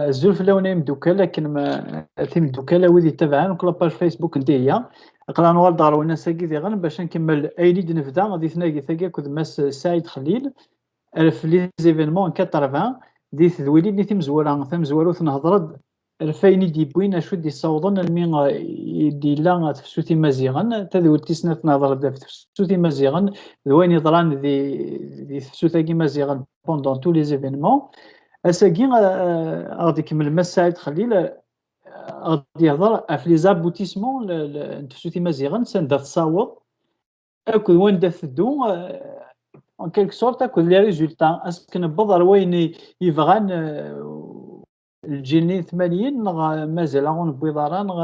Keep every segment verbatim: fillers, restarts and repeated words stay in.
Azul fell-awen a imeddukal, akken ma, a timeddukal, a wid yettabaɛen akk la page Facebook n Dihya. Aql-aɣ nuɣal-d ɣer wanas-agi diɣen bac ad nkemmel ayen i d-nebda di tnagit-agi akked Mass Saɛid Xellil ɣef les événements en quatre-vingts, di tedwilin-nni timezwura, tamezwarut, nehḍer-d ɣef wayen i d-yewwin, acu i d-yessawḍen almi, eh, i d-yella tefsut imaziɣen. Tadwilt tis snat, nehḍer-d ɣef tefsut imaziɣen d wayen yeḍran di, di tefsut-agi imaziɣen pendant tous les événements. Ass-agi, eh, eh, ad ɣ-d-ikemmel Mass Saɛid Xellil, eh, ad ɣ-d-yehḍer ɣef les aboutissements n, n, n tefsut imaziɣen, s anda tessaweḍ akked wanda teddu, eh, en quelque sorte, akked les résultats. Est-ce que newweḍ ɣer wayen i, i bɣan, eh, lǧil-nni n tmanyin, neɣ, eh, mazal ur newwiḍ ara, neɣ,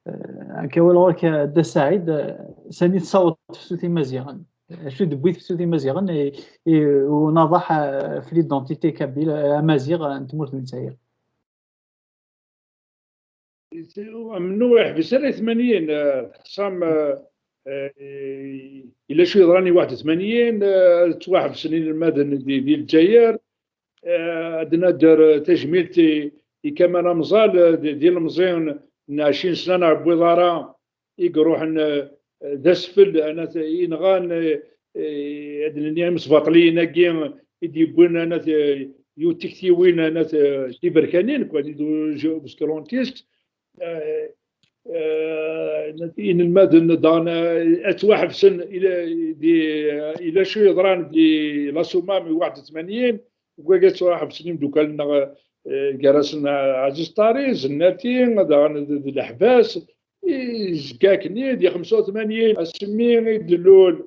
eh, akka wala ɣur-k, eh, Dda Saɛid, eh, sani tessaweḍ tefsut imaziɣen? Acu d-tewwi tefsut imaziɣen i, i unaḍaḥ, eh, ɣef l'identité kabyle, eh, amaziɣ, eh, n tmurt n Lezzayer? Amennuɣ yeḥbes ara i tmanyin, eh, texṣam, eh, eh, yella acu yeḍran i waḥed u tmanyin, eh, ttwaḥebsen inelmaden di, di Lezzayer. Eh, ad nader, eh, tajmilt i, i Kamal Amẓal, eh, d, d ilemẓi n ɛecrin sna, ur newwiḍ ara, i iruḥen, eh, d asfel, anat, inɣan, eh, eh, ad nini imesbaṭliyen-agi i d-yewwin, anat, eh, yiwet tiktiwin, anat, eh, tiberkanin, quoi, des obscurantistes. Eh, eh, inelmaden daɣen, eh, ad ttwaḥebsen ila, di, ila acu yeḍran di Lasumam i waḥed u tmanyin, wagi ad ttwaḥebsen imdukal-nneɣ, eh, gar-asen Ɛziz Ṭari, Zennati, daɣen d, d leḥbas, i zgak-nni di xemsa u tmanyin, asmi i d-tlul,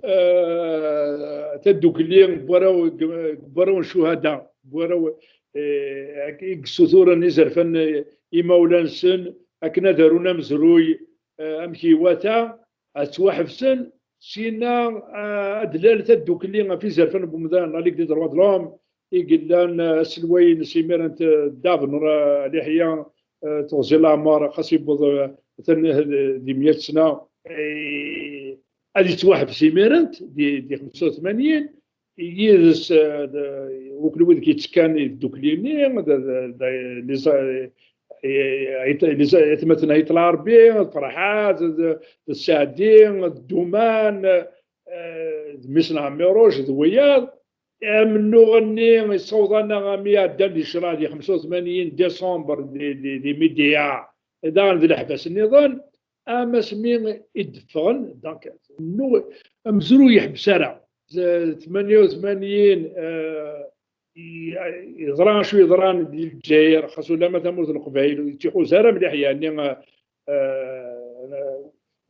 eh, tadukli n warraw, n warraw n ccuhada, n warraw, eh, i yessuturen izerfan, eh, imawlan-nsen akken ad arun amezruy, eh, amek iwata, ad ttwaḥebsen, sina, eh, ad d-tlal tadukli ɣef izerfan n wemdan, la Ligue des droits de l'homme, i yellan, eh, aselway-ines imir-a n t-, Dda Benṛuḥ, eh, Liḥya, eh, teɣzi n leɛmer, xas yewweḍ, eh, atan, eh, di meyya sna, eh, ad yettwaḥbes imir-a di, di xemsa u tmanyin, yid-s, eh, d, wakken wid i yettekkan i tdukli-nni, d, d, d, les, eh, eh, les, atmaten Ayt Lɛerbi, d Ferḥat, d, d Saɛdi, d Duman, eh, d mmi-s n Ɛmiruc, d wiyaḍ. Amennuɣ-nni yessaweḍ-aneɣ ami iɛeddan di ccṛeɛ di xemsa u tmanyin décembre di, di, di Midiya, daɣen d leḥbas nniḍen, am asmi i d-ffɣen, donc, amennuɣ, amezruy yeḥbes ara. Z-, tmanya u tmanyin, eh, i-, yeḍra acu yeḍran di Lezzayer, xas ulamma tamurt n Leqbayel ur tt-iḥuza ara mliḥ, yeɛni, eh, eh,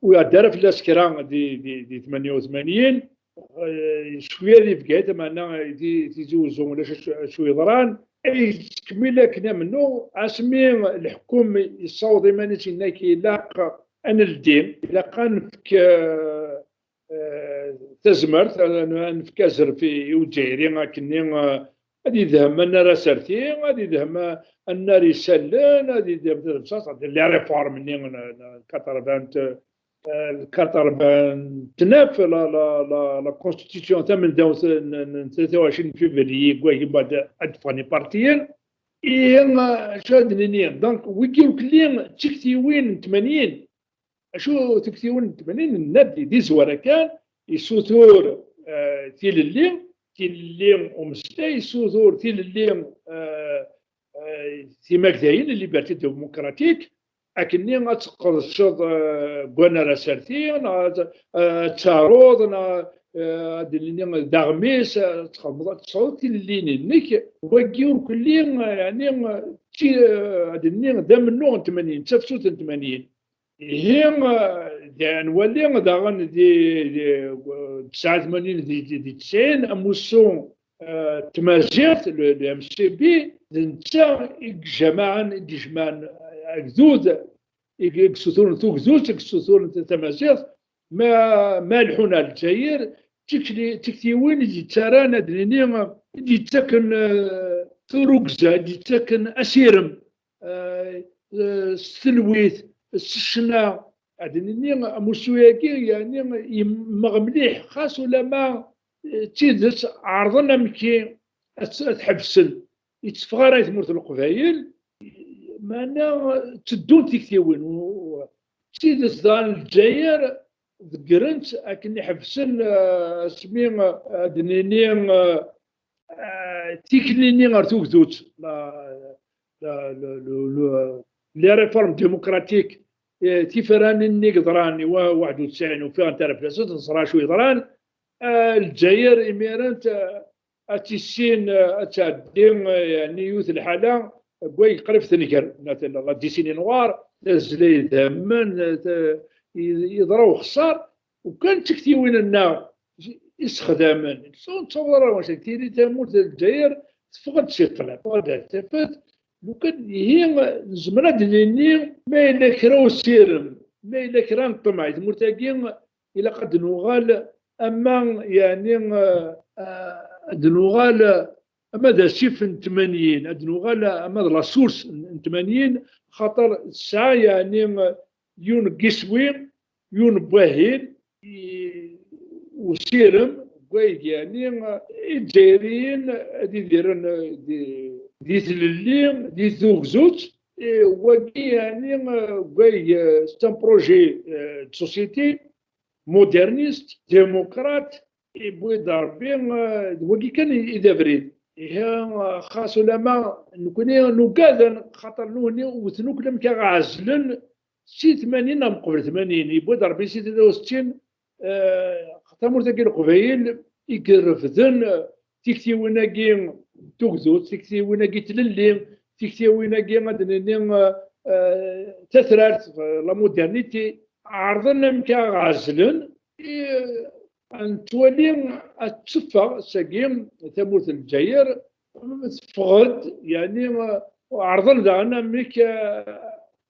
ur iɛedda ara fell-as kra di, di, di tmanya u tmanyin. Eh, cwiya di Bgayet, meɛna di Tizi Uzzu ulac acu, acu yeḍran. Ay yettkemmil akken amennuɣ, asmi leḥkum yessaweḍ iman-is, yenna-k ilaq ad neldi, ilaq ad nefk, eh, eh, tazmert, ad, ad nefk azref i, i Uzzayri akkenni, eh, ad yedhem annar aserti, ad yedhem annar isallen, ad yedhem tadebsaṣt, les réformes-nni n, n quatre-vingt, eh, quatre-vingt-neuf, la, la, la, la constitution tamendawt n, n, n tlata u ɛecrin février, deg wagi, mbeɛd ad d-ffɣen ipartiyen. Ihi, eh, acu ad d-nini? Donc, wigi urkelli d tiktiwin n tmanyin. Acu tiktiwin n tmanyin? Nenna-d di, di zwarra kan, yessutur, eh, tilelli, tilelli umeslay, yessutur tilelli, eh, eh, timagdayin, liberté démocratique, akkenni ad tqedceḍ, eh, deg wannar aserti, neɣ ad, eh, ad taruḍ, neɣ, eh, ad d-nini d aɣmis, ad txedmeḍ, ad tesɛuḍ tilellin-nnek. Wagi urkelli, eh, yeɛni, eh, d ti-, eh, ad d-nini d amennuɣ n tmanyin, d tafsut n tmanyin. Ihi, eh, da nwali daɣen di, di, eh, tesɛa u tmanyin di, di, di tesɛin, amussu, eh, n tmaziɣt, le, le M C B, d netta i yejmaɛen, i d-ijmaɛen agdud, i, i yessuturen tugdut, i yessuturen tamaziɣt, ma, ma leḥḥun ar Lezzayer, d tikli-, d tiktiwin i d-yettarran, ad d-nini, i d-yettaken, eh, turugza, i d-yettaken asirem, eh, eh, s telwit, s ccna, ad d-nini amussu-agi, yeɛni, yemmeɣ mliḥ, xas ulamma, eh, d tidet, ɛerḍen amek i ad, ad t-ḥebsen. yetteffeɣ ara i tmurt n Leqbayel, meɛna tteddunt tiktiwin. U-, u-, d tidet daɣen Lezzayer ḍeggren-tt akken iḥebsen, eh, asmi, eh, ad d-nini, eh, eh, tikli-nni ɣer tugdut, la, la, le, le, le, les réformes démocratiques, eh, tifranin-nni yeḍran i wa-, waḥed u tesɛin, ufiɣ-tent ara fell-asent, neẓra acu yeḍran, eh, Lezzayer imiren, eh, ad tissin, eh, ad tɛeddi, eh, yeɛni yiwet lḥala, deg way qrib tenger, la, la, la décennie noire, tazla idammen, eh, t-, i-, yeḍra uxeṣṣar, u kan d tiktiwin-nneɣ i ssexdamen. So, nettaweḍ ara wacu, tili tamurt n Lezzayer teffeɣ-d si ṭṭlam, teffeɣ-d ar tafat, lukan ihi nezmer ad d-nini ma yella kra usirem, ma yella kra n ṭṭmeɛ i tmurt-agi, ilaq ad d-nuɣal ama, yeɛni, eh, eh, ad d-nuɣal ama d asif n tmanyin, ad d-nuɣal ama d la source n, n tmanyin, xaṭer tesɛa, yeɛni, yiwen n yiswi, yiwen n wahil, i, usirem, deg wayeg, yeɛni, Izzayriyen ad idiren di, di tlelli, di tugdut, i, wagi, yeɛni, deg wayeg, eh, c'est un projet, eh, de société moderniste, démocrate, yewwi-d Ṛebbi, eh, d wagi kan i, i d abrid. Ihi, eh, xas ulama nekni nugad, xaṭer nutni wten akk lamek ara ɛezlen si tmanyin neɣ meqbel tmanyin. Yewwi-d Ṛebbi si tlatin u settin, eh, tamurt-agi n Leqbayel i irefden, eh, tiktiwin-agi n tugdut, tiktiwin-agi n tlelli, tiktiwin-agi, ad d-nini, eh, eh, tatrart, eh, la modernité, ɛerḍen amek ara ɛezlen, i, eh, ad nettwali ad teffeɣ sagi tamurt n Lezzayer, teffeɣ-d, yeɛni, eh, ɛerḍen daɣen amek, eh,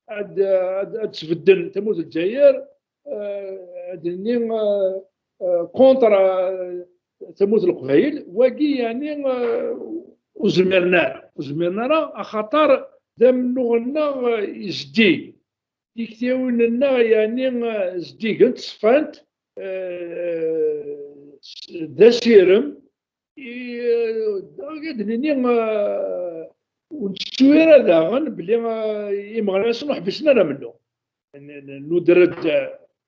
ad, ad, ad sbedden tamurt n Lezzayer, eh, ad nini, eh, eh, contre, eh, tamurt n Leqbayel, wagi, yeɛni, eh, ur zmiren ara, ur zmiren ara, axaṭer d amennuɣ-nneɣ, eh, yezdig. Tiktiwin-nneɣ, yeɛni, eh, zdigent, ṣfant, eh, s-, d asirem, i, eh, ad d-nini, eh, ur nettu ara daɣen belli, eh, imeɣnasen ur ḥbisen ara amennuɣ. N-, n-, nuder-d, eh,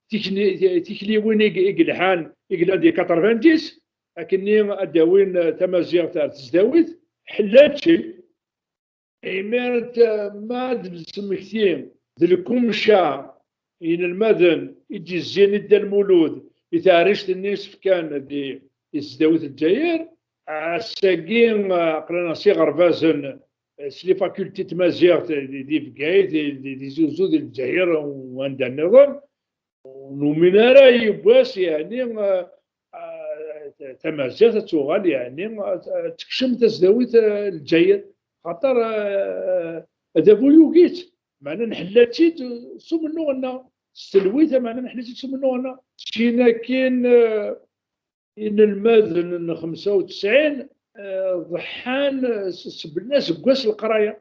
tikni-, tikliwin i, i yelhan, i yellan di quatre-vingt-dix, akken-nni ad d-awin, eh, tamaziɣt ar tesdawit, ḥellan-tt-id. Imiren, eh, ma ad d-nesmekti d lkumca inelmaden i d-yezzin i Dda Lmulud i teɛrict-nni i s-fkan di, di tesdawit n Lezzayer, ass-agi, eh, aql-aneɣ s iɣerbazen, eh, s les facultés n tmaziɣt di, di Bgayet, di, di, di Tizi Uzzu, di Lezzayer u anda nniḍen, ur numin ara yiwwas, yeɛni, eh, eh, tamaziɣt ad tuɣal, yeɛni, ad, ad tekcem tasdawit, eh, Lezzayer, xaṭer, eh, adabu yugi-tt, meɛna nḥella-tt-id s umennuɣ-nneɣ, s telwit, meɛna nḥella-tt-id s umennuɣ-nneɣ. Sin akin, eh, inelmaden n xemsa u tesɛin, eh, ḍeḥḥan, eh, s-, seblen aseggas leqraya.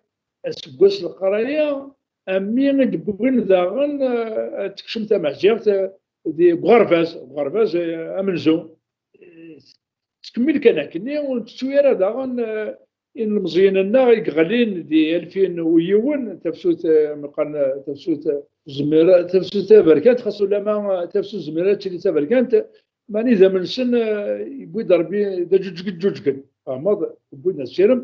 Aseggas leqraya, am mi i d-wwin daɣen, eh, ad tekcem tamaziɣt, eh, di, deg uɣerbaz, deg uɣerbaz, eh, amenzu. Eh, tettkemmil kan akkenni, ur nettu ara daɣen, eh, ilemẓiyen-nneɣ i yeɣlin di alfin u yiwen, tafsut, eh, meqqar, eh, tafsut, eh, Zemir, tafsut taberkant, xas ulama, eh, tafsut Zemir ad tili taberkant, mani idammen-nsen, eh, yewwi-d Ṛebbi d aǧuǧǧeg i ǧuǧǧgen. Fehmeḍ? Wwin-d asirem,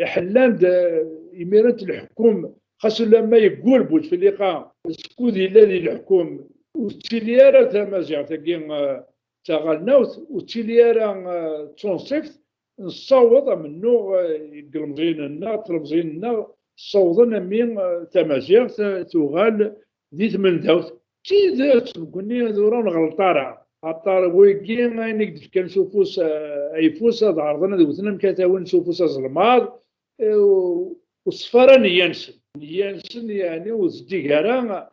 iḥellan-d, eh, imiren-t leḥkum, xas ulamma yeggul Butefliqa, skud yella di leḥkum, ur tettili ara tamaziɣt-agi, eh, d taɣelnawt, ur tettili ara, eh, d tunṣibt, nessaweḍ amennuɣ, eh, deg ilemẓiyen-nneɣ, tlemẓiyin-nneɣ, ssawḍen ami, eh, tamaziɣt, eh, tuɣal di tmendawt. D tidet, nekkni tura ur nɣelleṭ ara. Axaṭer wigi ayen i d-fkan s ufus, eh, ayeffus, ad ɛerḍen ad wten amek ad t-awin s ufus azelmaḍ, eh, u-, ur ṣṣef ara nneyya-nsen. Nneyya-nsen, yeɛni, ur zeddig ara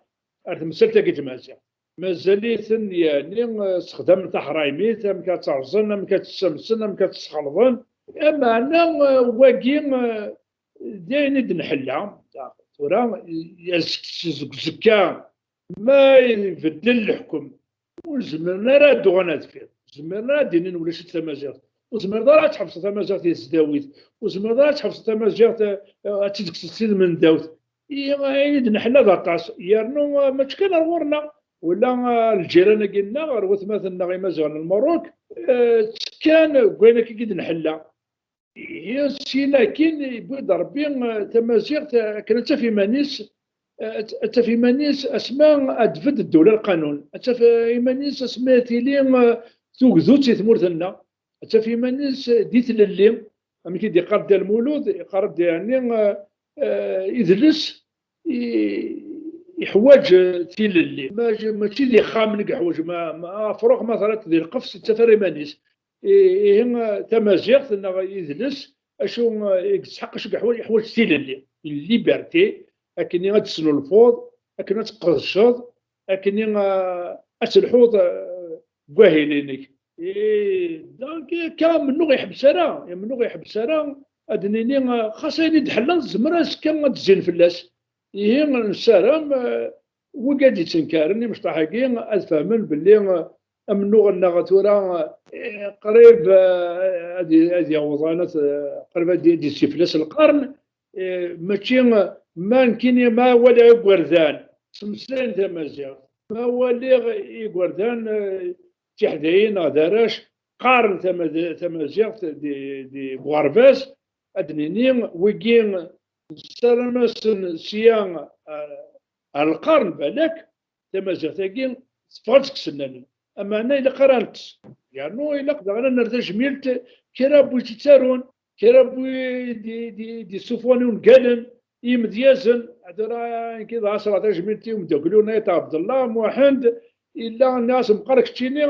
ar temsalt-agi n tmaziɣt. Mazal-iten, yeɛni, eh, ssexdamen taḥraymit, amek ad tt-rẓen, amek ad tt-ssamsen, amek ad tt-sxelḍen. Ameɛna, eh, wagi, eh, d ayen i d-nḥella. Tura, eh, seg, seg uzekka, ma ibeddel leḥkem, ur zmiren ara ad d-uɣalen ar deffir. Ur zmiren ara ad d-inin ulac-itt tamaziɣt. Ur tezmireḍ ara ad tḥebseḍ tamaziɣt di tesdawit, ur tezmireḍ ara ad tḥebseḍ tamaziɣt, eh, ad tt-id-tekkseḍ si tmendawt. Ayen i d-neḥla d aṭas, yernu, eh, mačči kan ar ɣur-neɣ, wala, eh, lǧiran-agi-nneɣ, ar watmaten-nneɣ imaziɣen n Lmerruk, eh, ttekkan deg wayen akka i d-neḥla. Ihi, syin akkin, yewwi-d Ṛebbi, eh, tamaziɣt, eh, akken ad taf iman-is, eh, ad, ad taf iman-is asma ad tbedd ddewla lqanun, ad taf, eh, iman-is asma ad tili, eh, tugdut i tmurt-nneɣ, ad taf iman-is, eh, di tlelli, amek i d-iqqar Dda Lmulud, iqqar-d, yeɛni, eh, eh, idles i, iḥwaǧ, eh, tilelli. Ma-, mačči d ixxamen i yeḥwaǧ, ma, ma afrux ma terriḍ di lqefs, yettaf ara iman-is. I-, ihi, eh, tamaziɣt neɣ idles, acu, eh, i yesḥeq, acu i yeḥwaǧ? Yeḥwaǧ tilelli, une liberté, akken ad tesnulfuḍ, akken ad tqedceḍ, akken, eh, ad telḥuḍ, eh, deg wahil-inek. Eh, donc, akka amennuɣ yeḥbes ara, amennuɣ yeḥbes ara, ad d-nini, eh, xas ayen i d-ḥellan, tezmer azekka ad d-zzin fell-as. Ihi, nessaram, eh, wigi ad d-yettenkaren imecṭaḥ-agi, ad fehmen belli, eh, amennuɣ-nneɣ tura, eh, qrib, eh, ad y-, ad yaweḍ, anat, eh, qrib ad y-, ad d-yessi fell-as lqern, eh, mačči, eh, ma nekkini, ma waliɣ igerdan ttmeslayen tamaziɣt, ma waliɣ igerdan, eh, d tiḥdayin neɣ d arrac qqaren tama-, tamaziɣt di, di, deg uɣerbaz, ad d-nini, wigi nessaram-asen sya, eh, ar lqern, balak tamaziɣt-agi teffeɣ-d seg isennanen. Ameɛna ilaq ara neṭṭes. Yernu ilaq daɣen ad nerr tajmilt kra n wid yettarun, kra n wid d-, d-, d-yessufɣen ungalen, imedyazen. Tura nekki ad ɛeṣreɣ tajmilt i umeddakel-iw Nayt Ɛebdellah Muḥend, yella nniɣ-as meqqar keččini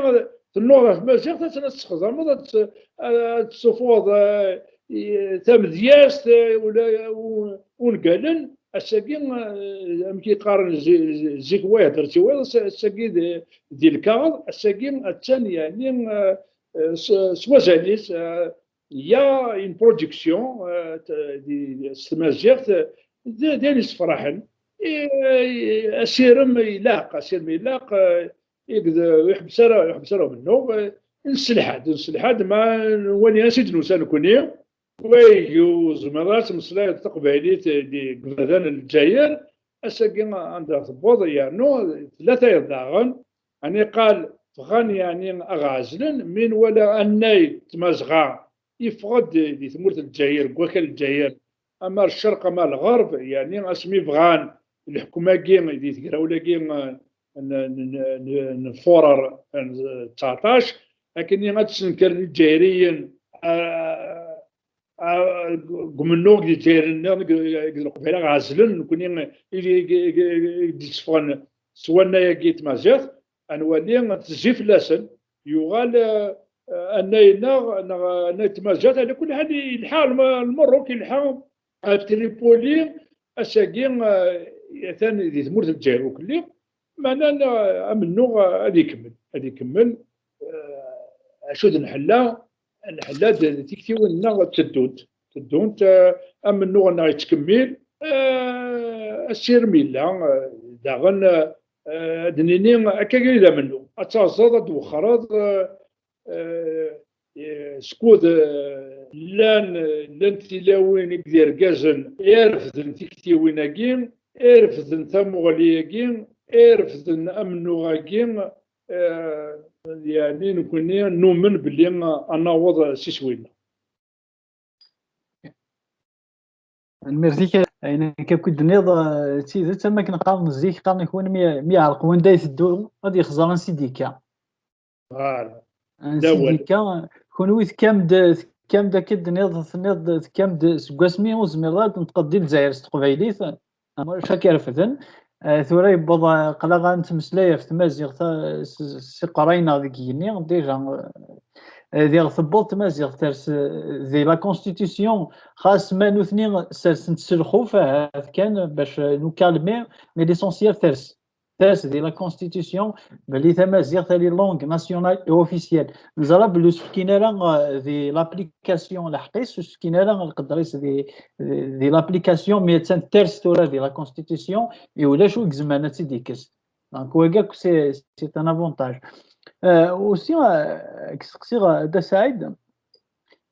tennuɣ ɣef tmaziɣt, ad tt-, ad tt-tesxedmeḍ, ad tt-, ad tessufuɣeḍ, eh, i, tamedyazt, eh, ula u-, ungalen, ass-agi, eh, amek i qqaren zi-, zi-, zik wa yehder si wayeḍ, ass-, ass-agi di, di lkaɣeḍ, ass-agi attan, yeɛni, eh, eh, s, s wazal-is, eh, ya une production, eh, t-, di, di, s tmaziɣt, eh, d, d ayen yessefraḥen. I, i, asirem ilaq, asirem ilaq, eh, i d, ur iḥebbes ara, ur iḥebbes ara umennuɣ, eh, nesselḥa-d, nesselḥa-d, ma nwali ansi d-nusa nekni, wagi ur tezmireḍ ara ad tmeslayeḍ taqbaylit di, deg iberdan n Lezzayer, ass-agi anda tewweḍ, yernu tella tayeḍ daɣen, ɛni qal bɣan, yeɛni, ad ɣ-ɛezlen, mi nwala annay n Tmazɣa yeffeɣ-d di tmurt n Lezzayer, deg wakal n Lezzayer, ama ar ccerq ama ar lɣerb, yeɛni asmi bɣan leḥkem-agi di tegrawla-agi n, n, n, n, n Fuṛar n tseɛṭac, akken ad d-snenkren Izzayriyen, ah, ah, deg umennuɣ, deg Izzayriyen nniḍen, deg, deg Leqbayel, ɛezlen nekni i, i, i, i d-itteffɣen s wannay-agi n tmaziɣt, ad nwali tezzi fell-asen, yuɣal, eh, annay-nneɣ, neɣ annay n tmaziɣt, ɛla kulli ḥal, yelḥa Lm-, Lmerruk, yelḥa ar Tripoli, ass-agi, eh, atan di tmurt n Lezzayer ukelli, meɛna, eh, amennuɣ, eh, ad ikemmel, ad ikemmel, eh, acu d nḥella, nḥella d, d tiktiwin-nneɣ tteddunt, tteddunt, eh, amennuɣ-nneɣ yettkemmil, eh, asirem yella, eh, daɣen, eh, ad nini akka i d amennuɣ. Ad taẓeḍ, ad twexxreḍ, eh, eh, eh, skud, eh, llan, llan tilawin i d irgazen i irefden tiktiwin-agi, i irefden tamuɣli-agi, i irefden amennuɣ-agi, eh, yeɛni nekni numen belli ad naweḍ s iswi-nneɣ. Tanemmirt-ik. Ayen akka akk i d-tenniḍ, eh, d tidet, am akken qqaren zik, qqaren-ak win mi, mi yeɛreq wanda iteddu, ad yexẓer ansi d-yekka. Voilà. Ansi d-yekka, kunwi tekkam-d, tekkam-d akka d-tenniḍ, tenniḍ-d tekkam-d seg wasmi ur zmireḍ ad tneṭqeḍ di Lezzayer s teqbaylit, am ulac ad k-refden. Eh, tura yewweḍ, eh, aql-aɣ ad nettmeslay ɣef tmaziɣt, eh, s, s iqerray-nneɣ deg yigenni, déjà, eh, diɣ tewweḍ tmaziɣt ters, eh, di la constitution, xas ma nutni sersen-tt s lxuf, ahat kan bac, eh, nous calmer, mais l'essentiel ters. Ters di la constitution, belli tamaziɣt elle est langue nationale et officielle. Neẓra belli ur s-fkin ara, eh, di l'application lḥeqq-is, ur s-fkin ara lqedr-is di, di, di l'application, mais attan ters tura di la constitution, i ulac wi izemren ad tt-id-yekkes. Donc, wagi akk, c'est, c'est un avantage. Euh, aussi, euh, ad k-steqsiɣ, euh, Dda Saɛid,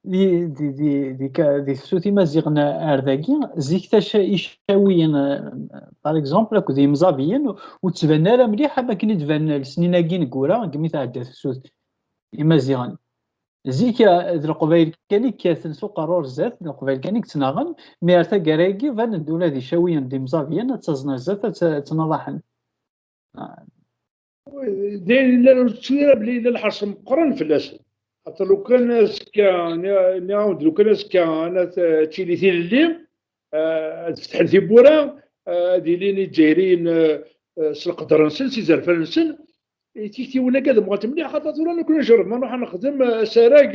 di, di, di, di, ka- di tefsut imaziɣen ar dagi, zik taca icawiyen, eh, par exemple, akked yimẓabiyen, ur ttbanen ara mliḥ am akken i d-banen lesnin-agi ineggura, deg mi tɛedda tefsut imaziɣen. Zik, eh, d leqbayel kan i kkaten s uqerru ar zdat, d leqbayel kan i yettnaɣen, mi ar taggara-agi banen-d ula d icawiyen d imẓabiyen, ad ttaẓen ar zdat, ad tt- ad ttnaḍaḥen. D ayen yellan, ur tettu ara belli yella lḥerṣ meqqren fell-asen. Xaṭer lukan azekka, nniɣ-awen-d, lukan azekka ana t- tili tilelli, eh, ad fetḥen tiwwura, eh, ad ilin Izzayriyen, eh, eh, s leqder-nsen, s izerfan-nsen, tiktiwin-agi ad mɣent mliḥ, xaṭer tura nekkni njerreb ma nruḥ ad nexdem, eh, asarag,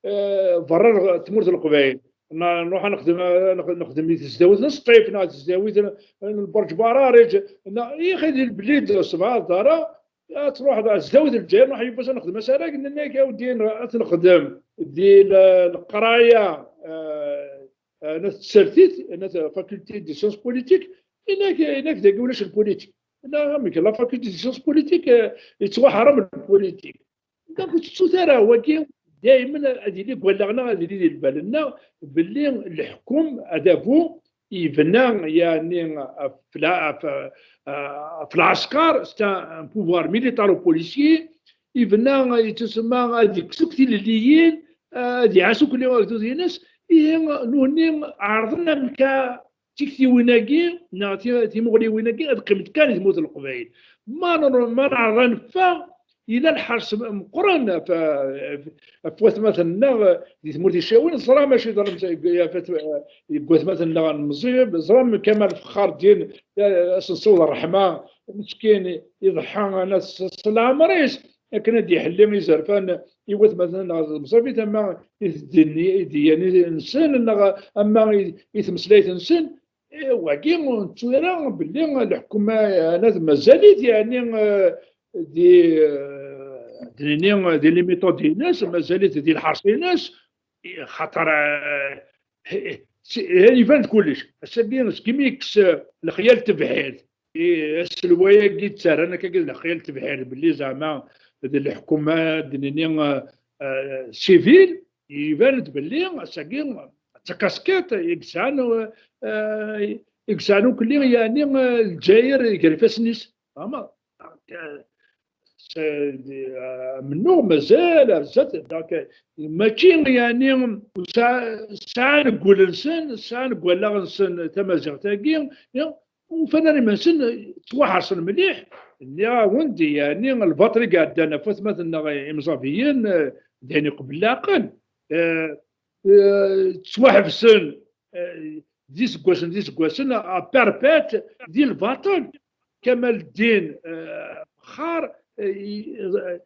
eh, berra n tmurt n Leqbayel. Na- nruḥ ad nexdem, eh, nex- nexdem di tesdawit n Sṭif, neɣ tesdawit n n Lberǧ Barariǧ, neɣ ixi di Lblid sebɛa ḍara, ad truḥ d tesdawit n Lezzayer, nruḥ yiwwas ad nexdem asarag, nnan-ak awdin ad t-nexdem di l- leqraya, eh, eh, n tsertit, n faculté de sciences politiques, inak, inak dagi ulac lpolitik. Nna amek la faculté de sciences politiques, eh, yettwaḥram lpolitik. Donc ur tettut ara wagi, daymen ad yili deg wallaɣ-nneɣ, ad yili di lbal-nneɣ belli leḥkem adabu yebna yani ɣef la- ɣef, eh, ɣef lɛesker, c'est un pouvoir militaro-policier, yebna yettusemma ad yekkes akk tilelliyin, eh, ad iɛass akk agdud-ines, ihi nutni ɛerḍen amek tiktiwin-agi neɣ ti- timuɣliwin-agi ad qqiment kan di tmurt n Leqbayel. Ma nr- ma neɛreḍ ad neffeɣ, yella lḥers meqqren ɣef ɣef watmaten-nneɣ di tmurt Icawin, ẓram acu yeḍran deg watmaten-nneɣ n Mzib, ẓram Kamal Fexxar Ddin, eh, ad s-nsiweḍ ṛṛeḥma, meskin iḍeḥḥa s s leɛmer-is akken ad d-iḥelli izerfan i watmaten-nneɣ d Mzabit, ama i teddiyan-nsen neɣ ama i i tmeslayt-nsen. Eh, wagi ur nettu ara belli leḥkem-a mazal-it, yeɛni, eh, di, eh, d-nini, di les méthodes-ines, mazal-it di lḥerṣ-ines, eh, xaṭer, eh, eh, si- eh, iban-d kullec. Ass-agi, segmi yekkes, eh, lexyal n tebḥirt, eh, aselway-agi ttarran akka d lexyal n tebḥirt, belli zeɛma d leḥkem-a, d-nini, eh, eh, civil, iban-d belli ass-agi d takaskiṭ i yesɛan, eh, i yesɛan ukli, yeɛni, eh, Lezzayer gar ifassen-is. Fehmeḍ? Donc, eh, s- eh, amennuɣ mazal ar zdat, donc, eh, mačči, yeɛni, ur sɛa- sɛan deg wul-nsen, sɛan deg wallaɣ-nsen tamaziɣt-agi, ya, ufan ara iman-nsen ttwaḥerṣen mliḥ. Nniɣ-awen-d, yeɛni, lbaṭel i iɛeddan ɣef watmaten-nneɣ imẓabiyen, eh, d ayen iqebbel leɛqel. Eh, eh, ttwaḥebsen, eh, d iseggasen, d iseggasen, à perpète, di lbaṭel. Kamal Ddin, eh, Fexxar, eh, i- eh,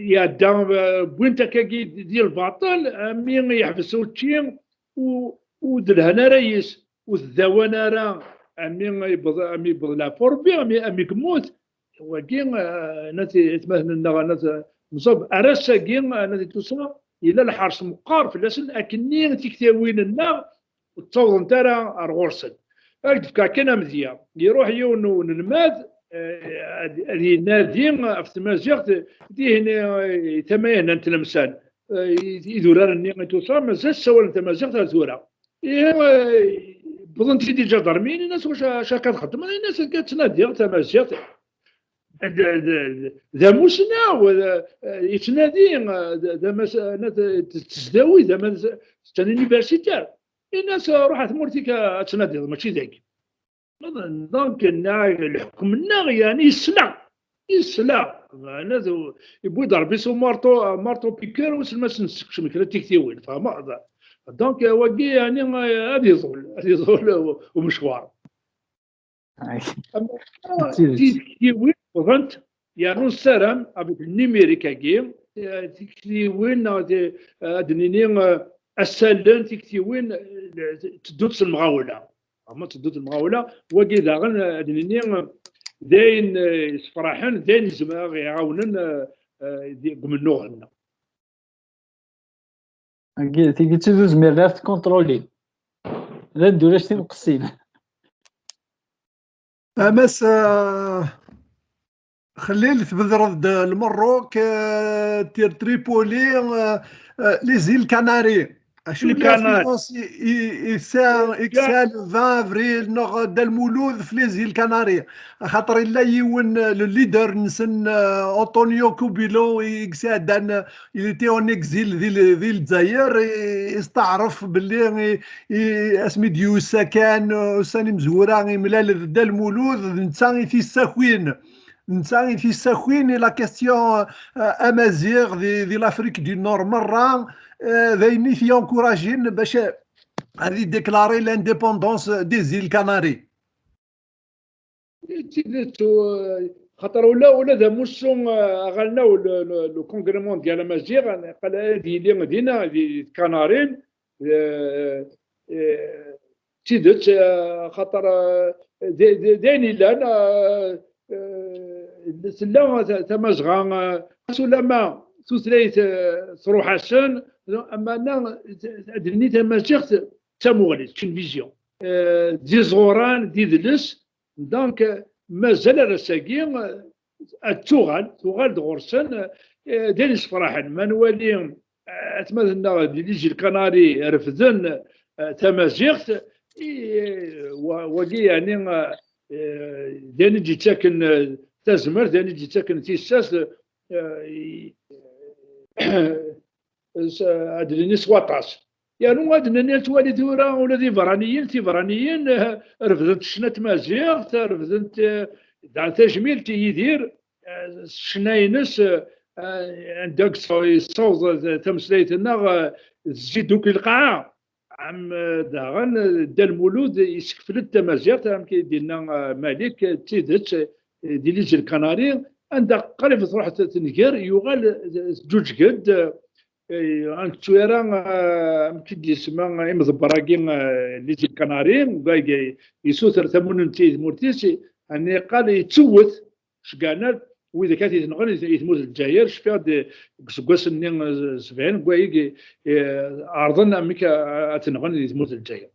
iɛedda, eh, wwin-t akkagi di lbaṭel, ami yeḥbes učči, u- ur d-lhan ara yis, ur t-dawan ara, ami yewweḍ, ami yewweḍ leɛfu Rebbi, ami, ami yemmut. Wagi, eh, nna ti- atmaten-nneɣ, nna ti- Mzab, ar ass-agi, nna ti tusa, yella lḥerṣ meqqar fell-asen, akkenni tiktawin-nneɣ ur ttawḍent ara ar ɣur-sen. Ad d-fkeɣ kan amedya. Iruḥ yiwen n unelmad, eh, ad ad inadi ɣef tmaziɣt, dihin, eh, tama-, ihna n Tlemsan. Eh, i- idurar-nni i tusa, mazal ssawalen tamaziɣt ar tura. Ihi, eh, wwḍent-id iǧadarmiyen, ini-as: "Wacu, acu akka txeddmeḍ?" Ini-as: "Akka ttnadiɣ tamaziɣt." D, d, d, d amussnaw, d, eh, yettnadi, eh, d, d amas-, d, d tesdawit, d amas-, c'est un universitaire. Ini-as: "Ruḥ ar tmurt-ik ad tnadiḍ, mačči dagi." Donc, nna leḥkem-nneɣ, yeɛni, yesla. Yesla. Meɛna d- yewwi-d Rebbi s umarṭu, marṭu piqueur, wissen ma s-nessekcem kra n tiktiwin, tfehmeḍ? Donc, wagi, yeɛni, ad iḍul, ad iḍul umecwar. Ama tiktiwin wwḍent, yernu nessaram, avec le numérique-agi, eh, tiktiwin, neɣ ti- ad d-nini, eh, asallen, tiktiwin, eh, teddunt s lemɣawla. Ama teddunt s lemɣawla, wagi daɣen, eh, ad d-nini, eh, d ayen, eh, yessefraḥen, d ayen izemren ad ɣ-iɛawnen, eh, eh, di- deg umennuɣ-nneɣ. Agi, tigi d tid ur zmiren ara ad t-kontrolin. Llan-d ulac timqessin. Amas, eh, Xellil, tbedreḍ-d Lmerruk, eh, Tir Tripoli, eh, eh, les îles Canaries. Acu n l'influence i, i, i tesɛa, i yesɛa le vingt avril neɣ Dda Lmulud f les îles Canaries? Axaṭer yella yiwen, euh, le leader-nsen, euh, Antonio Cubillo, i yesɛeddan, euh, il était en exil di, di Lezzayer, i, isteɛref belli i, i, asmi d-yusa kan, euh, ussan imezwura, imlal d Dda Lmulud, d netta i t-issakin. Netta i t-issakin i la question, euh, amaziɣ di, di l'Afrique du Nord merra, euh, d ayen i t-yencouragin bac ad idéclari l'indépendance des îles Canaries. D tidet, euh, xaṭer ula, ula d amussu, euh, aɣelnaw, le, le, le Congrès mondial amaziɣ, qal ad yili dinna, di, di Canaries, euh, euh, d tidet, euh, xaṭer, euh, d, d, d ayen yellan, euh, euh, tella ta-, tamazɣa, euh, xas ulamma tutlayt, euh, truḥ-asen, amana ad d-nini tamaziɣt d tamuɣli, c'est une vision. Euh, d iẓuran, d idles, donc, euh, mazal ar ass-agi, euh, ad tuɣal, tuɣal-d ɣur-sen, euh, d ayen yessefraḥen. Ma nwali, euh, atmaten-nneɣ di les îles Canaries refden, euh, tamaziɣt, i, wa-, wagi, yeɛni, euh, euh, d ayen i d-yettaken, euh, tazmert, d ayen i d-yettaken tissas, euh, i, s-, ad d-nini s waṭas. Yernu ad d-nini, ad twali tura ula d iberraniyen, tiberraniyen, eh, refdent ccna n tmaziɣt, refdent, eh, dan tajmilt i Yidir, eh, s ccna-ines, eh, anda yessaw-, yessaweḍ tameslayt-nneɣ, eh, tezzi-d akk i lqaɛa. Am, eh, daɣen, eh, Dda Lmulud yessekfel-d tamaziɣt, amek i d-yenna, eh, Malik, eh, d tidet, eh, di les îles Canaries, anda qrib truḥ t-, tenger, yuɣal, eh, teǧǧuǧeg-d, eh, eh, ad nettu ara, eh, amek i d-yesma imḍebber-agi, eh, les îles Canaries, deg yessuter tamunent i tmurt-is, ɛni yeqqar yettewwet, ceggɛen-d widak ad t-id-nɣen i, i tmurt n Lezzayer. Cfiɣ-d deg useggas-nni, eh, sebɛin, deg wayeg, eh, ɛerḍen amek, eh, ad t-nɣen di tmurt n Lezzayer.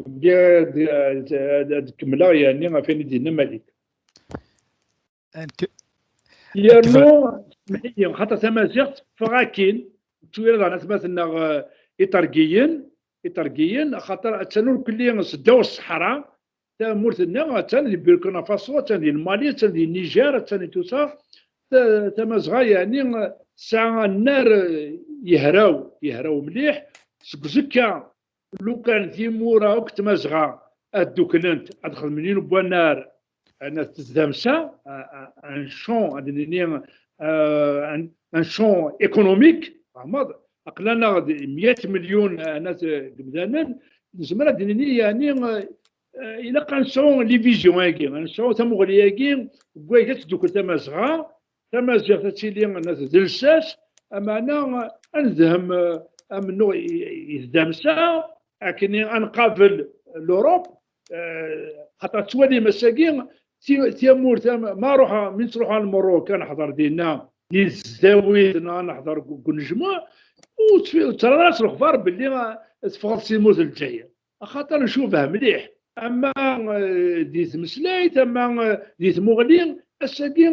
Ad, ad, ad, ad kemmleɣ, yeɛni, ɣef wayen i d-yenna Malik. Yernu, semḥ-iyi, xaṭer tamaziɣt teffeɣ akkin, tura daɣen atmaten-nneɣ, eh, iṭergiyen, iṭergiyen, axaṭer attan ur kelli seddaw ṣṣeḥra, tamurt-nneɣ attan di Burkina Faso, attan di Mali, attan di Niger, attan di tout ça. Ta-, tamazɣa, yeɛni, tesɛa annar, eh, yehraw, yehraw mliḥ. Seg uzekka, lukan timura akk n tmazɣa ad dduklent, ad xedmen yiwen n wannar, ana tezdamsa, a, a, un champ, ad nini, euh, un, un champ économique, tfehmeḍ? Aql-aneɣ-d meyat milyun, ana, deg imdanen, nezmer ad nini, yeɛni, euh, ilaq ad nesɛu les visions-agi, ad nesɛu tamuɣli-agi, deg wayeg ad teddukel tamazɣa, tamaziɣt ad tili, ana, d lsas, ameɛna ad nedhem, eh, amennuɣ i, i, i tdamsa, akken ad nqabel l'Europe, eh, xaṭer tettwalim ass-agi, ti-, tamurt, am-, ma ruḥeɣ, mi nettruḥ ɣer Lmerruk, ad neḥḍer dinna, di tesdawit, neɣ ad neḥḍer deg, deg unejmuɛ, ur tt-, ur ttṛaras lexbar belli, eh, teffɣeḍ si tmurt n Lezzayer. Axaṭer ncubeh mliḥ, ama, eh, di tmeslayt, ama, eh, di tmuɣli, ass-agi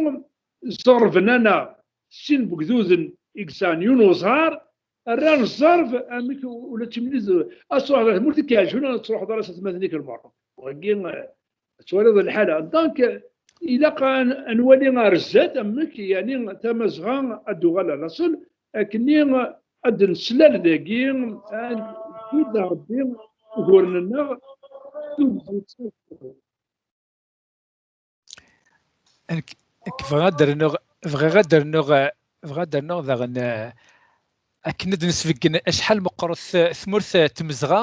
ẓerben-aneɣ sin n wegduden i yesɛan yiwen uẓar, rran zzerb amek ula d timlilit, ad truḥeḍ ar tmurt i k-iɛeǧben, ad truḥeḍ ara s atmaten-ik Lmerruk. Wagi, eh, ad twaliḍ lḥala. Donc, ilaq ad, ad nwali ar zdat amek, yeɛni, tamazɣa ad d-tuɣal ar laṣel, akkenni ad d-neslal dagi, ad d-yid Rebbi uguren-nneɣ. Nekk, nekk bɣiɣ ad d-rnuɣ, bɣiɣ ad d-rnuɣ, bɣiɣ ad d-rnuɣ daɣen, eh, akken ad d-nesbeggen acḥal meqqret, eh, tmurt, eh, n tmezɣa.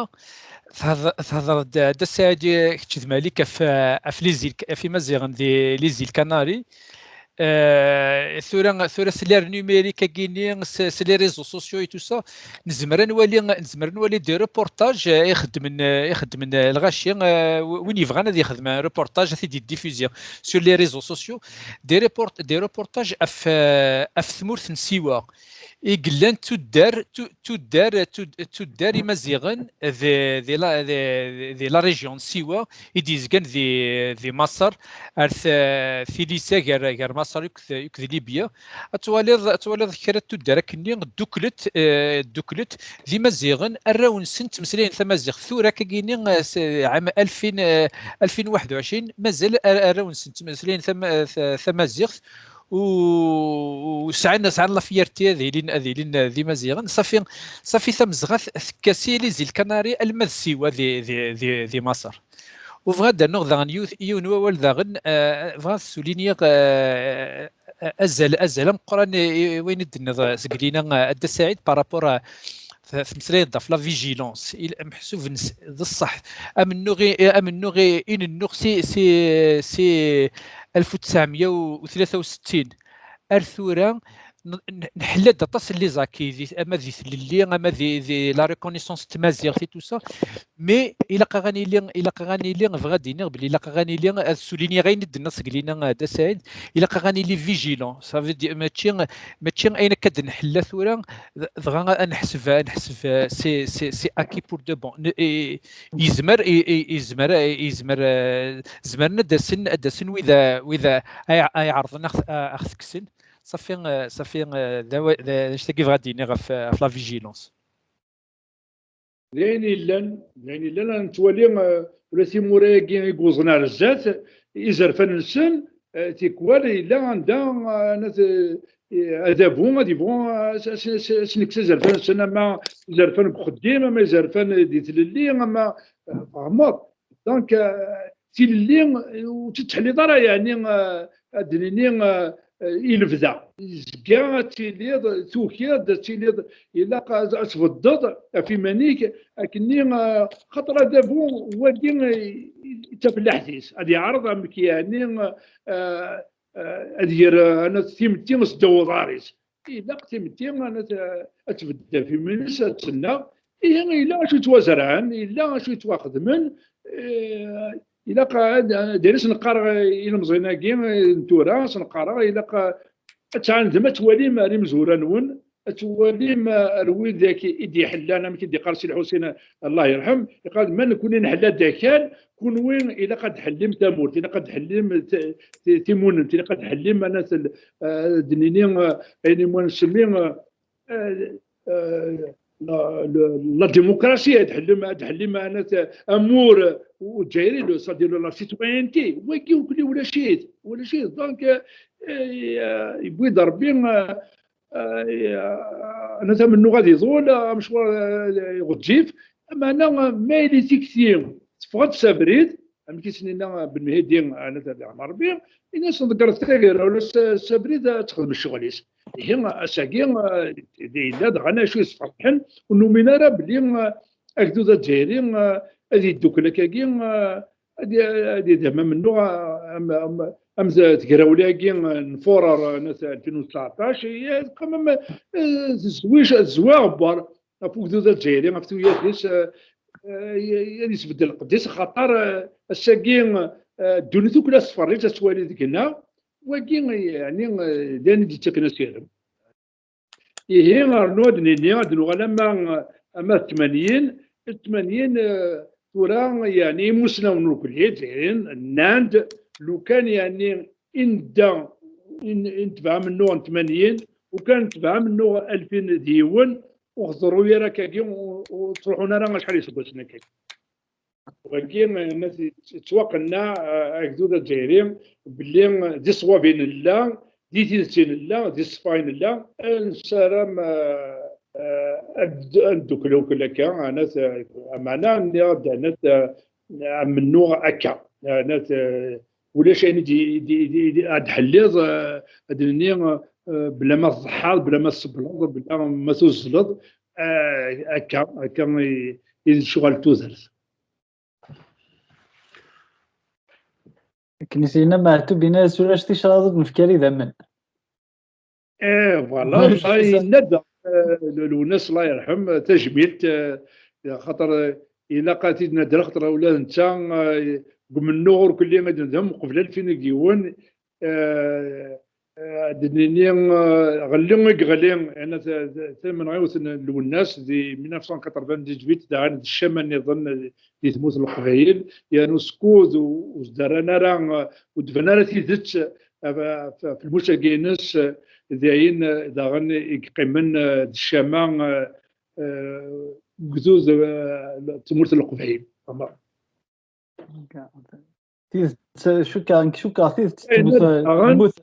Tehḍ-, tehḍeḍ-d, eh, Dda Saɛidi, kečč d Malik, ɣef, eh, ɣef les îles, ɣef Imaziɣen di les îles Canaries. Eh, tura, tura s l'ère numérique-agi-nni, s, s les réseaux sociaux et tout ça, nezmer ad nwali, nezmer ad nwali des reportages, eh, ixeddmen, eh, ixeddmen, eh, lɣaci, eh, wi-, win yebɣan ad yexdem un reportage, ad t-id-diffuser sur les réseaux sociaux, des report-, des reportages af, eh, af tmurt n Siwa, i yellan tuddar, tu-, tuddar, tud-, tuddar Imaziɣen di, di la, di, di la région n Siwa, i d-yezgan di, di Maṣer, ar t-, tilisa gar, gar Maṣer akked, akked Libya. Ad twaliḍ, ad twaliḍ kra n tuddar akkenni dduklet, eh, dduklet d Imaziɣen, arraw-nsen ttmeslayen tamaziɣt. Tura akkagini, eh, s-, ɛam alfin, eh, alfin u waḥed u ɛecrin, mazal ar-, arraw-nsen ttmeslayen tama-, ta-, tamaziɣt, u, u sɛan, sɛan la fierté ad ilin, ad ilin d Imaziɣen. Safi, safi tamezɣa tekka si les îles Canaries alma d Siwa di, di, di, di Maṣer. U bɣiɣ ad d-rnuɣ daɣen yiwet, yiwen wawal daɣen, eh, bɣiɣ ad souligniɣ, eh, azal, azal ameqqran i, i wayen i d-tenniḍ, eh, seg Lina, eh, a Dda Saɛid, par rapport à, t-, tmeslayeḍ ɣef la vigilance, il-, meḥsub n s-, d ṣṣeḥ. Amennuɣ i, amennuɣ i, i nennuɣ si, si, si alef u tesɛemya u tlata u settin ar tura, n-, n-, nḥella-d aṭas n les acquis, di, ama di tlelli, ama di, di la reconnaissance n tmaziɣt et tout ça. Mais ilaq-aɣ ad nili, ilaq-aɣ ad nili, bɣiɣ ad d-iniɣ belli ilaq-aɣ ad nili, ad souligniɣ ayen i d-tenniḍ seg Lina, eh, Dda Saɛid, ilaq-aɣ ad nili vigilant. Ça veut dire, mačči, mačči ayen akka d-nḥella tura, d-, dɣa ad neḥseb, ad neḥseb, eh, c'est, c'est, c'est acquis pour de bon. Ne-, eh, yezmer, eh, eh, yezmer, eh, yezmer, eh, zemren ad d-asen, ad d-asen wid, eh, wid, eh, ay, ay ɛerḍen a ɣ-, a ɣ-t-kksen. Safi, eh, safi, eh, d awa-, d anect-agi bɣiɣ ad d-iniɣ ɣef, ɣef la vigilance. D ayen yellan, d ayen yellan, ad nettwali, eh, ula timura-agi i yuẓen ar zdat, izerfan-nsen, eh, tikwal yella anda, eh, nat-, eh, adabu, ad yebɣu, eh, as-, as-, as-, as-, nekkes izerfan-nsen, ama izerfan deg uxeddim, ama izerfan di tlelli, ama, eh, tfehmeḍ. Donc, euh, tilelli, euh, ur tettḥelliḍ ara, yeɛni, euh, ad d-nini, euh, euh, i lebda. Zga ad tiliḍ, tukiḍ-d ad tiliḍ, ilaq ad, ad tbeddeḍ ɣef iman-ik, akkenni, euh, xaṭer adabu wagi, euh, yettafellaḥt-is, ad yeɛreḍ amek, yeɛni, euh, euh, ad yer, euh, ana timetti s ddaw uḍar-is. Ilaq timetti ad, ad tbeddel ɣef iman-is, ad tennaɣ, ihi yella acu yettwazerɛen, yella acu yettwaxedmen, eh, ilaq ad, ad, ad as-neqqar i ilemẓiyen-agi, eh, n tura, ad as-neqqar, ilaq ad tɛandem, ad twalim ar imezwura-nwen, ad twalim ar widak i d-iḥellan, amek i d-iqqar Si Lḥusin, Allah yerḥem, iqqar, ma nekni nḥella-d akal, kunwi ilaq ad tḥellim tamurt, ilaq ad tḥellim t-, t-, timunent, ilaq ad tḥellim, anat, eh, ad d-nini, eh, ayen i ma nsemmi, eh, eh, eh, la, la, la démocratie, ad tḥellim, ad tḥellim, anat, amur u Ǧayri, le, c'est-à-dire la citoyenneté, wagi ur kulli ulac-it, ulac-it. Donc, eh, eh, yewwi-d Rebbi, eh, eh, anat amennuɣ ad iḍul, amecwar, eh, ɣezzif, meɛna, ma yili tikti teffeɣ-d s abrid, amek i s-nina Ben Mhidi, anat ad iɛmer Rebbi, ini-as ḍeggret tagira, ula s, s abrid ad texdem ccɣel-is. Ihi, ass-agi, eh, yella dɣa acu yesferḥen, ur numin ara belli, eh, agdud azzayri, eh, ad yeddukel akkagi, eh, ad y-, ad yedhem amennuɣ, eh, am, am, am t-, tegrawla-agi, eh, n Fuṛar, eh, n alfin u tleṭṭac, eh, quand même, eh, tezwi, tezwi aɣebbar ɣef ugdud azzayri, ɣef tuyat-is, eh, eh, ad yesbeddel lqedd-is, axaṭer, eh, ass-agi, eh, ddunit akk la tettferriǧ, ad twali deg-neɣ, wagi, yeɛni, eh, d ayen i d-yettaken asirem. Ihi, rnu ad d-nini, ad nuɣal ama, ama d tmanyin, d tmanyin, eh, tura, yeɛni, imusnawen n ugellid, ihi, nnan-d, lukan, yeɛni, i nedda, i n-, i netbeɛ amennuɣ n tmanyin, lukan netbeɛ amennuɣ alfin d yiwen, ur tḍerru ara akkagi, ur, ur ttruḥun ara acḥal iseggasen akkagi. Wagi, eh, yettwaqenneɛ, eh, agdud azzayri belli di ṣṣwab i nella, di tidet i nella, di ṣṣfa i nella. Eh, nessaram, eh, eh, ad, ad neddukel akk akka, anat, eh, ameɛna nniɣ-d, anat, eh, amennuɣ akka, anat, eh, ulac ayen i d-, i d-, i d-, i d-, ad d-ḥelliḍ, eh, ad d-nini, eh, bla ma tḍeḥḥaḍ, bla ma tsebleḍ, bla ma tuzzleḍ, eh, akka, akka i, i d lecɣal n tudert. Akken i s-yenna Meɛtub, yenna-as ulac ticraḍ ur d-nefki ara idammen. Eh, voilà, yenna-d, eh, Lwennas, Allah yerḥem, tajmilt, eh, xaṭer, eh, ilaq ad t-id-nadder, xaṭer ula d netta, eh, deg umennuɣ ur kelli ad nedhem, qbel alfin deg yiwen, eh, eh, ad d-nini, eh, ɣelli i yeɣli, ana ta-, ta-, tamenɣiwt n Lwennas di mille neuf cent quatre-vingt-dix-huit, daɣen d ccama nniḍen di tmurt n Leqbayel, yernu skud u-, ur s-d-rran ara, eh, ur d-ban ara tidet, ɣef, ɣef lmus-agi-ines, eh, d ayen, eh, daɣen i yeqqimen, eh, d ccama, eh, eh, ugdud, eh, n tmurt n Leqbayel. Tidet, cukkeɣ, nekk cukkeɣ tidet temmut, daɣen, temmut.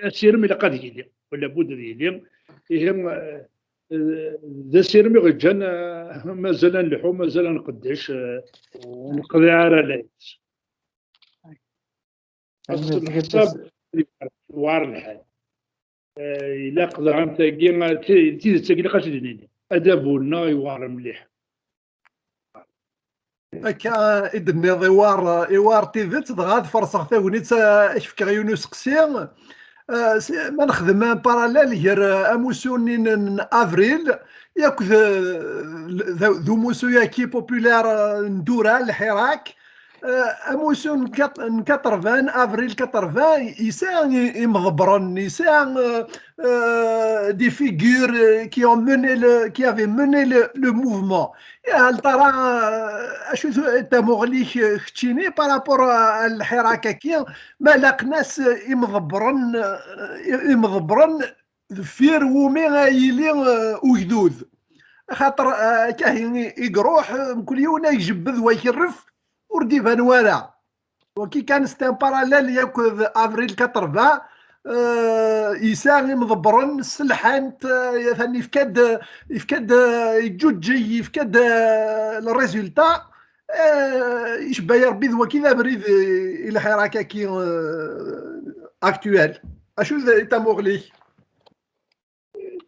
Asirem ilaq ad yili, wala bud ad yili. Ihi, eh, d asirem i ɣ-ǧǧan, eh, mazal ad nleḥḥu, mazal ad nqeddec, eh, ur neqḍiɛ ara layas. Ass n leḥsab, yewɛer lḥal. Eh, ilaq daɣen tagi, ti-, tidet-agi ilaq ad tt-id-nini. Adabu-nneɣ yewɛer mliḥ. Akka i d-tenniḍ, iwar, iwar tidet, dɣa ad ferṣeɣ tagnit, eh, ad k-fkeɣ yiwen useqsi. Eh, s-, ma nexdem un parallèle gar, eh, amussu-nni n, n avril, yakk d, d, d umussu-yaki populaire, eh, n Dura, Lḥirak, eh, amussu n kat-, n quatre-vingts, avril quatre-vingts, yesɛa i-, imḍebbren, yesɛa, eh, euh, des figures, euh, qui ont mené le, qui avaient mené le, le mouvement. Hal tara, euh, acu tu-, tamuɣli-k, euh, keččini par rapport à, à lḥirak-agi, ma laqen-as, euh, imḍebbren, euh, imḍebbren deffir wumi a yili, euh, ugdud. Axaṭer, euh, akka i, i iruḥ, euh, mkul yiwen a ijebbed wa ikerref, ur d-iban wara. Waki kan, c'est un parallèle yakk d avril quatre-vingts, euh, yesɛa imḍebbren, sselḥan-t, euh, atan yefka-d, yefka-d, euh, yeǧǧuǧǧeg, yefka-d, euh, le résultat, euh, icebba-yi Rebbi d waki d abrid i, i lḥirak-agi, euh, actuel. Acu d tamuɣli-k?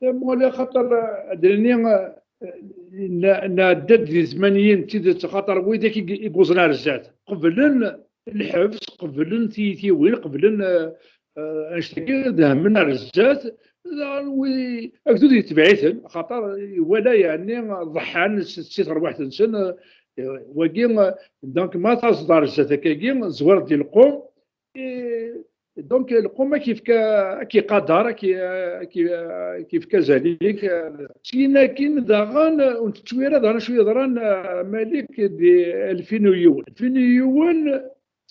Tamuɣli, axaṭer, ad d-nini, eh, na-, nɛedda-d di tmanyin, d tidet, axaṭer widak i, i yuẓen ar zdat, qeblen lḥebs, qeblen tiyitiwin, qeblen, eh, eh, annect-agi, dehmen ar zdat, daɣen wi-, agdud yetbeɛ-iten, axaṭer iwala, yeɛni, ḍeḥḥan s, si terwiḥt-nsen, eh, wagi, eh, donc, ma taẓeḍ ar zdat akkagi, zwir di lqum, Et donc, lqum ad k-yefk, ad k-iqader, ad k-, ad k-, ad k-yefk azal-ik. Syin akkin daɣen, ur nettu ara daɣen acu yeḍran, eh, Malik, di alfin u yiwen. Alfin u yiwen,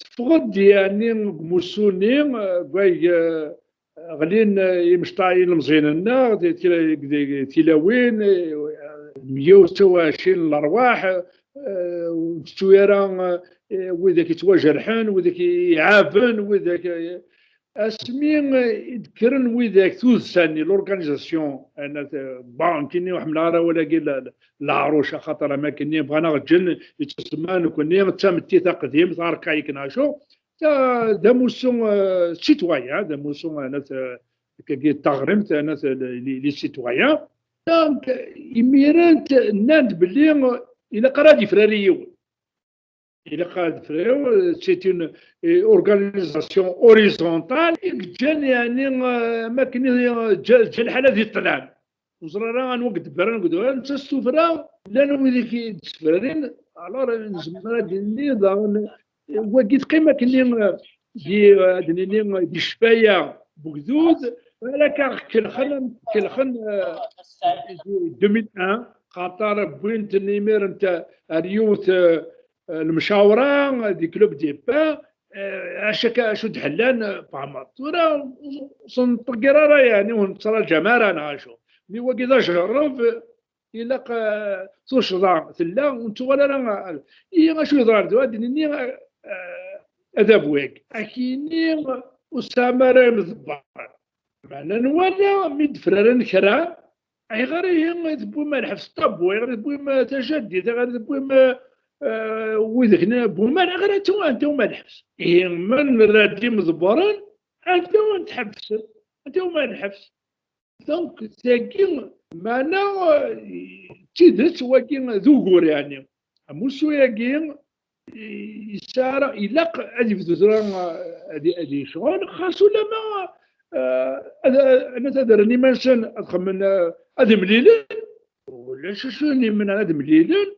teffeɣ-d, yeɛni, deg umussu-nni, eh, deg way, eh, ɣlin, eh, imecṭaḥ ilemẓiyen-nneɣ, di tila-, di tilawin, eh, meyya u ttew u ɛecrin n lerwaḥ, eh, ur nettu ara, eh, widak yettwajerḥen, widak iɛaben, widak, eh, asmi, eh, i d-kkren widak tuddsa-nni, l'organisation, anat, eh, bon, nekkini ur ḥemmleɣ ara awal-agi la, la, leɛruc, axaṭer am akkenni bɣan a ɣ-ǧǧen, yettwasemma nekkni d tametti taqdimt, arkaïque neɣ acu, ta, d amussu, eh, citoyen, d amussu, anat, eh, akkagi d taɣrimt, anat, eh, les, les citoyens. Donc, imiren t-, nnan-d belli ilaq ara ad yefrari yiwen. Ilaq ad frew, c'est une, euh, organisation horizontale i yeǧǧan, yeɛni, euh, am akken i, euh, ǧǧa, ǧǧa lḥal ad iṭṭlan. Ur ẓriɣ ara anwa i iḍebbren deg udrar, netta s tuffra, llan wid i d-ssefrarin, alors nezmer ad d-nini daɣen, euh, wagi teqqim akken i, euh, di, euh, ad d-nini, euh, di ccfaya n ugdud, balak aɣ-kelxen, kelxen, euh, deux mille un, xaṭer wwin-ten imiren ta-, ar yiwet, euh, eh, lemcawra, eh, di club départ, eh, acu akka, acu d-ḥellan, eh, Pamad. Tura ur, ur s-nṭegger ara, yeɛni ur nettraǧam ara neɣ acu. Mi wagi d ajerreb, eh, ilaq, eh, tuccḍa tella, ur nettuɣal ara, eh, ihi acu yeḍran tura, ad d-nini, eh, eh, adabu-agi. Akini ur tesɛam ara imḍebbren. Meɛna nwala mi d-fraren kra, ayɣer ihi i tewwim lḥebs ṭabu, ayɣer i tewwim tajaddit, ayɣer i tewwim, eh, widak n Bumer, ayɣer anta, anta umi lḥebs? Ihi ma nerra-d imḍebbren, anta umi tḥebsem? Anta umi lḥebs? Donc, tagi, meɛna, eh, d tidet, wagi d ugur, yeɛni. Amussu-agi, yesɛa, ilaq ad yebdu tura, ad, ad yecɣel, xas ulama, eh, ad, ad, ad rren iman-nsen, ad xemmen, eh, ad mlilen, ulac acu n imna ad mlilen,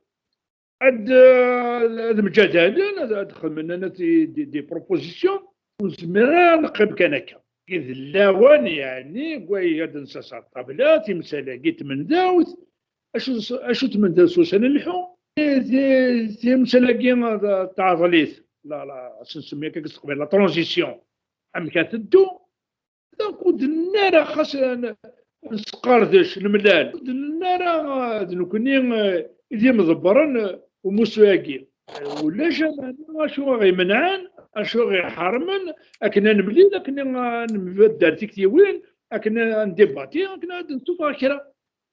ad, eh, ad mǧadalen, ad, ad xemmen, ad, des, des propositions, ur nezmir ara ad neqqim kan akka. I d lawan, yeɛni, deg way ad nsasaɣ ṭṭabla, timsal-agi n tmendawt, acu, acu tmendawt s ussan n lḥu? Ti-, ti-, timsal-agi, eh, taɛḍlit, la, la, acu nsemmi akka s teqbaylit, la transition. amek ad teddu. Donc ur d-nenni ara xas n-, nesqerdec, nemlal. Ur d-nenni ara, eh, d nekkni, eh, i d imḍebbren, eh, umussu-agi. Eh, ulac ameɛna acu i ɣ-imenɛen, acu i ɣ-iḥermen akken ad nemlil, akken ad nbedder tiktiwin, akken ad ndibati, akken ad nsuffeɣ kra.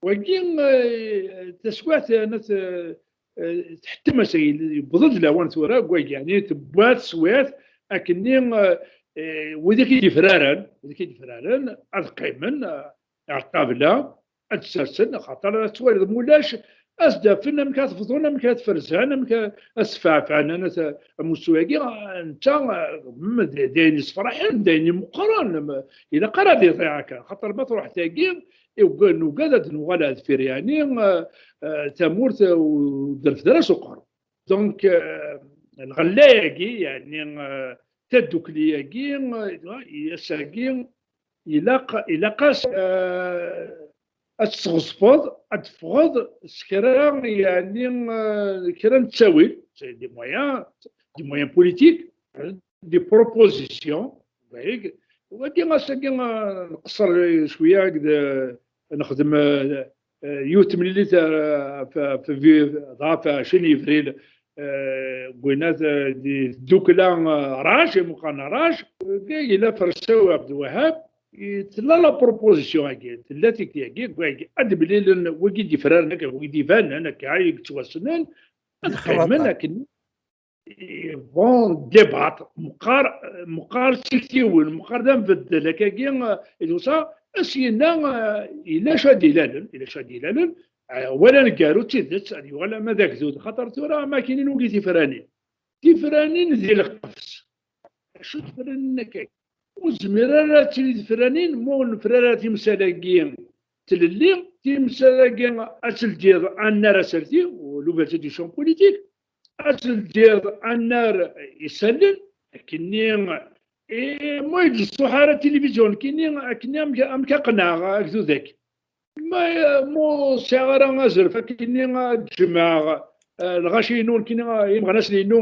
Wagi, eh, taswiɛt, eh, net, eh, eh, tḥettem ass-agi, yewweḍ-d lawan tura, deg wagi, yeɛni tewwa teswiɛt akkenni, eh, eh, wid i d-yefraren, wid i d-yefraren, ad qqimen, eh, ar ṭṭabla, ad d-sersen, axaṭer ad twaliḍ, mulac, ad s-d-afen amek ad t-bḍun, amek ad t-ferzen, amek ad, ad s-feɛfɛen, ad, amussu-agi, ah, netta, ah, d, d ayen yessefraḥen, d ayen imeqqren, m-, ilaq ara ad iḍiɛ akka, axaṭer ma truḥ tagi, i uga-, nugad ad nuɣal ar deffir, yeɛni, eh, eh, tamurt, eh, ur d-nerfed ara s uqerru. Donc, eh, lɣella-agi, yeɛni, eh, tadukli-agi, eh, ass-agi, ilaq, ilaq-as, eh, ad tesɣezfeḍ, ad teffɣeḍ s kra, yeɛni, eh, kra n ttawil, c'est des moyens, des moyens politiques, des propositions, wagi, wagi ass-agi, eh, nqeṣṣer cwiya deg, eh, nexdem, eh, eh, yiwet temlilit, eh, f, f, dɣa f ɛecrin Yebrir, eh, deg winat, eh, di tdukla, eh, Raj, imuqan Raj, eh, yella Fersawi Abdelwahab, i-, tella la proposition-agi, tella tikti-agi, wagi, ad d-mlilen wigi d-ifranen akka, wigi d-ibanen akka, i yettwassnen, ad qqimen akken, bon, débat, meqqar, meqqar d tiktiwin, meqqar d ambeddel, akkagi, eh, i d-usa, as-yenna, eh, yella acu ad d-ilalen, yella acu ad d-ilalen, eh, wala aneggaru d tidet, ad yuɣal ama d agdud, xaṭer tura, ama kinin wigi tifranin. Tifranin di lqefs. Acu tifranin akka? Ur zmir ara ad tili tifranin, ma ur nefri ara timsal-agi tlelli, timsal-agi ad teldiḍ annar aserti, l'ouverture du champ politique, ad teldiḍ annar isallen, akkenni, eh, ma ur d-teṣṣuḥ ara tilivizyu, akkenni, akkenni amek, amek aqneɣ agdud-agi? Ma, ma ur sɛiɣ ara azref akkenni ad jemɛeɣ, eh, lɣaci-inu, akkenni, eh, imeɣnasen-inu,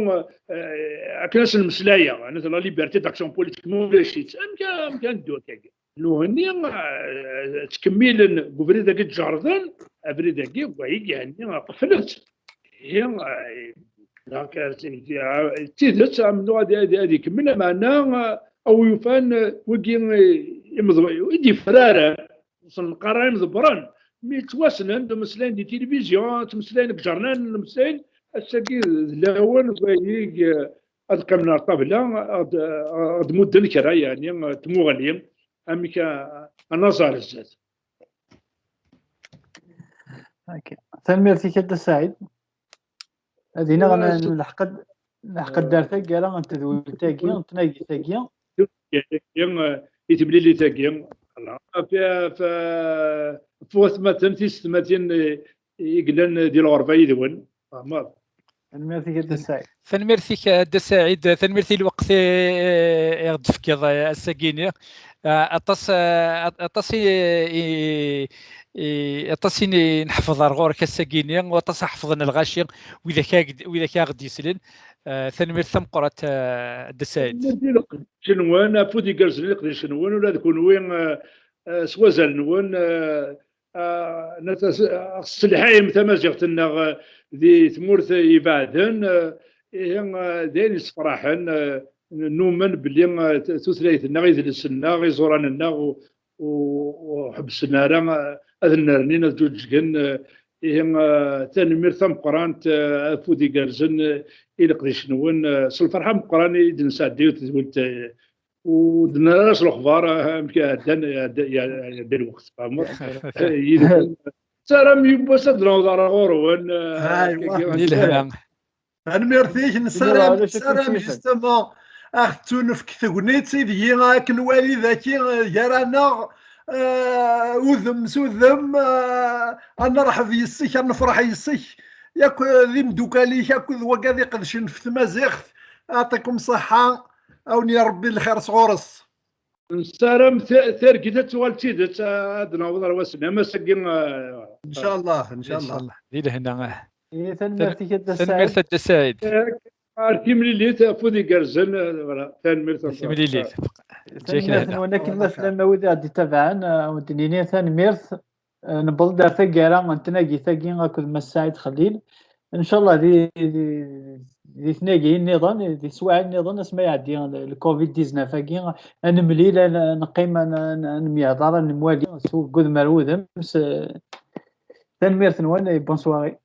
eh, akken ad sen-mmeslayeɣ, la liberté d'action politique, ma ulac-itt, amek, amek ad neddu akkagi? Nuhni, eh, ttkemmilen deg ubrid-agi ǧerden, abrid-agi, wagi, yeɛni, qeflen-t. Ihi, eh, donc, eh, d tidet, amennuɣ ad, ad, ad ikemmel, ameɛna, eh, a wi yufan, eh, wigi, eh, imḍ-, i d-ifraren, ur sen-neqqar ara imḍebbren, mi ttwassnen, d-mmeslayen di tilivizyu, ttmeslayen deg iǧernan, mmeslayen, ass-agi d lawan, wagi, eh, ad qqimen ar ṭṭabla, ad, ad mudden kra, yeɛni, tmuɣli, amek a, a naẓ ar zdat. Ok. Tanemmirt-ik a Dda Saɛid. Ad iniɣ n-, nleḥq-d, nleḥq-d ar taggara n tedwilt-agi, n tnagit-agi. I temlilit-agi, voilà. Ɣef, ɣef, ɣef watmaten, tisetmatin i, i yellan di lɣerba yid-wen. Fehmeḍ? Tanemmirt-ik a Dda Saɛid. Tanemmirt-ik a Dda Saɛid, tanemmirt i lweqt i, i ɣ-d-tefkiḍ, eh, ass-agi-ni. Eh, aṭas, eh, aṭas i, i, i, aṭas i n-, neḥfeḍ ar ɣur-k ass-agi-ni, u aṭas i ḥefḍen lɣaci, widak a ɣ-d-, widak a ɣ-d-yeslen. Eh, tanemmirt tameqqrant, eh, a Dda Saɛid. Tanemmirt i leqdic-nwen, afud igerrzen i leqdic-nwen, ula d kunwi, eh, eh, s wazal-nwen, eh, ah, nat-, as-, tesselḥayem tamaziɣt-nneɣ, eh, di tmurt ibeɛden, eh, ihi, eh, d ayen yessefraḥen, eh, numen belli, eh, t-, tutlayt-nneɣ, idles-nneɣ, iẓuran-nneɣ, u-, u-, ur ḥebbsen ara, eh, ad nnernin, ad ǧuǧgen, eh, ihi, eh, tanemmirt tameqqrant, eh, afud igerrzen, eh, i leqdic-nwen, eh, s lferḥ ameqqran i d-nesɛedday tedwilt, eh, ur d-nerra ara s lexbar, ah, amek iɛeddan, iɛedda, iɛedda lweqt, tfehmeḍ? Yid-wen. Nessaram yiwwas ad d-naweḍ ar ɣur-wen, ah, aywa. Di lehna. Tanemmirt-ik, nessaram, nessaram justement ad ɣ-tettunefk tegnit ideg ad k-nwali daki, ah, gar-aneɣ, ah, udem s udem, ah, ad nerḥeb yes-k, ad nefreḥ yes-k, yakk, ah, d imeddukal-ik, akked wagad iqedcen ɣef tmaziɣt. Yeɛṭikum ṣṣeḥḥa. A wen-yerr Rebbi lxir sɣur-s. Nessaram ta-, targit ad tuɣal d tidet, ad naweḍ ar wass-nni. Am ass-agi, eh, ncallah, ncallah. Ncallah. Di lehna, ah. Eh, tanemmirt-ik a Dda Saɛid. Tanemmirt a Dda Saɛid. Eh, ar timlilit, afud igerrzen, eh, voilà. Tanemmirt. Timlilit. Tanemmirt-nwen akken ma tellam, a wid i ɣ-d-ittabaɛen, eh, ad wen-d-nini tanemmirt. Eh, newweḍ-d ar taggara n tnagit-agi akked Mass Saɛid Xellil. Ncallah di, di, di tnagiyin nniḍen, di teswiɛin nniḍen, asmi iɛeddi le covid dix-neuf agi, ad nemlil, ad neqqim, ad nemyehḍar, ad nemwali s wudem ar wudem. Tanemmirt-nwen et bonne soirée.